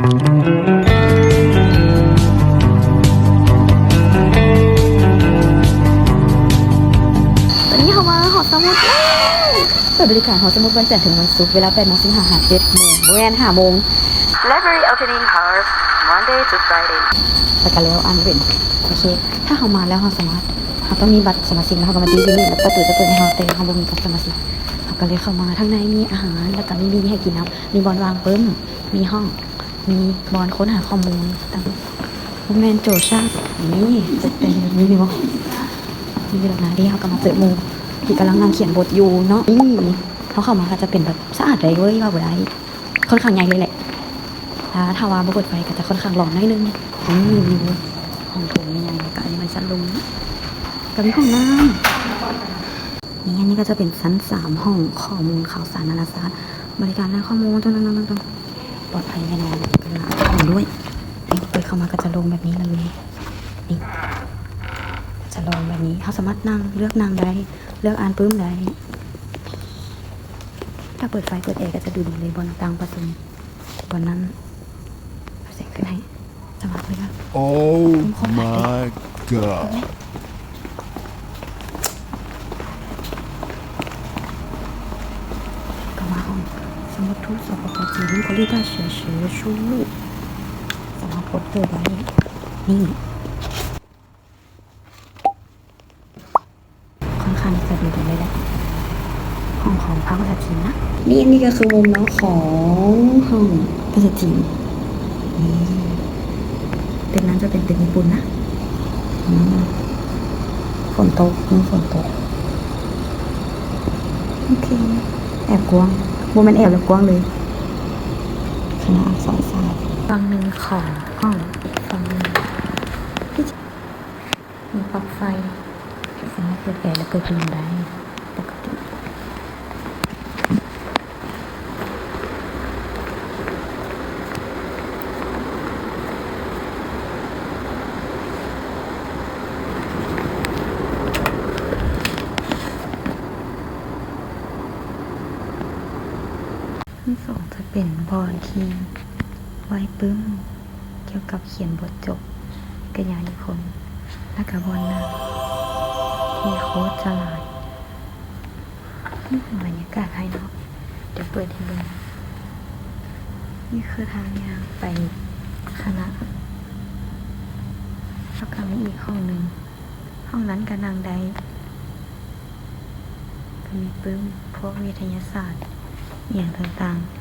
ຕອນນີ້ເຮົາມາຫໍສະໝຸດແລ້ວ. ເປີດບໍລິການຫໍສະໝຸດວັນຈັນເຖິງວັນສຸກ ເວລາແປດໂມງສິບຫ້າຫາເຈັດໂມງ ບໍ່ແມ່ນ ຫ້າໂມງ. Library opening hours Monday to Friday. ແລ້ວກະແລ້ວ ອ່ານເວັນ. ໂອເຄ ຖ້າເຮົາມາແລ້ວ ເຮົາສາມາດ ເຮົາຕ້ອງມີບັດສະມາຊິກ ແລ້ວເຮົາກະມາຕີ້ຢູ່ນີ້ ແລ້ວປະຕູຈະເປີດໃຫ້ເຮົາ ແຕ່ເຮົາບໍ່ມີບັດສະມາຊິກ. ເຮົາກະເລີຍເຂົ້າມາ. ທາງໃນມີອາຫານ ແລ້ວກະມີ ມີໃຫ້ກິນນຳ ມີບ່ອນວາງປຶ້ມ ມີຫ້ອງ ມີບ່ອນຄົ້ນຫາຂໍ້ມູນຕ່າງ. ບໍ່ແມ່ນໂຈຊາດ ນີ້ຈະເປັນແບບນີ້ເນາະ. ນີ້ແຫຼະນະ ທີ່ເຮົາກະມາເຈີໝູ່ທີ່ກຳລັງນັ່ງຂຽນບົດຢູ່ເນາະ. ນີ້ເຮົາເຂົ້າມາກະຈະເປັນແບບສະອາດໄດເວີຍ ວ່າບໍ່ໄດ້ ຄ່ອນຂ້າງໃຫຍ່ເລີຍແຫຼະ. ຖ້າ ຖ້າວ່າບໍ່ເປີດໄຟກະຈະຄ່ອນຂ້າງຮ້ອນໜ້ອຍໜຶ່ງ. ນີ້ມີຫ້ອງໂຖງໃຫຍ່ໆ ແລ້ວກະອັນນີ້ມັນຊັ້ນລົງ ກະມີຫ້ອງນ້ຳ. ນີ້ ອັນນີ້ກະຈະເປັນຊັ້ນສາມ ຫ້ອງຂໍ້ມູນຂ່າວສານນານາຊາດ ບໍລິການດ້ານຂໍ້ມູນ ປອດໄພແນ່ນອນ ກະໜາວດ້ວຍ. ນີ້ເປີດເຂົ້າມາກະຈະໂລ່ງແບບນີ້ເລີຍ. ນີ້ຈະໂລ່ງແບບນີ້ ເຮົາສາມາດນັ່ງ ເລືອກນັ່ງໄດ້ ເລືອກອ່ານປຶ້ມໄດ້. ຖ້າເປີດໄຟເປີດແອກະຈະດູດີເລີຍ ບ່ອນນັ່ງປະຊຸມ ບ່ອນນັ້ນ ເອົາແສງຂຶ້ນໃຫ້ ສະຫວ່າງເລີຍ. Oh my god. ກະມາຫ້ອງສະໝຸດທູດ ສປປ ຈີນ 林口立大学学术路 ສາມາດກົດເປີດໄດ້. ນີ້ ຄ່ອນຂ້າງທີ່ຈະດີເລີຍແຫຼະ ຫ້ອງຂອງພາກພາສາຈີນນະ. ນີ້ ອັນນີ້ກະຄືມຸມເນາະ ຂອງຫ້ອງພາສາຈີນ. ນີ້ ຕຶກນັ້ນຈະເປັນຕຶກຍີ່ປຸ່ນນະ. ອືມ ຝົນຕົກ ມີຝົນຕົກ. ໂອເຄ ແອບກວ້າງ ບໍ່ແມ່ນແອບແລ້ວ ກວ້າງເລີຍ. ຄະນະອັກສອນສາດ ຝັ່ງໜຶ່ງຂອງຫ້ອງ ອີກຝັ່ງໜຶ່ງ ມີປລັກໄຟ ສາມາດເປີດແອ ແລະ ເປີດພັດລົມໄດ້ປົກກະຕິ. ທີສອງຈະເປັນບ່ອນທີ່ໄວ້ປຶ້ມ ກ່ຽວກັບຂຽນບົດຈົບ ກະຍານິຄົນ ແລະກະບ່ອນນັ່ງທີ່ໂຄດຈະຫຼາຍ. ອືມ ບັນຍາກາດພາຍນອກ ດຽວເປີດໃຫ້ເບິ່ງ. ນີ້ຄືທາງຍ່າງໄປຄະນະ ແລ້ວກະມີອີກຫ້ອງໜຶ່ງ ຫ້ອງນັ້ນກະນັ່ງໄດ້ ກະມີປຶ້ມ ພວກວິທະຍາສາດ ອີ່ຫຍັງຕ່າງໆ.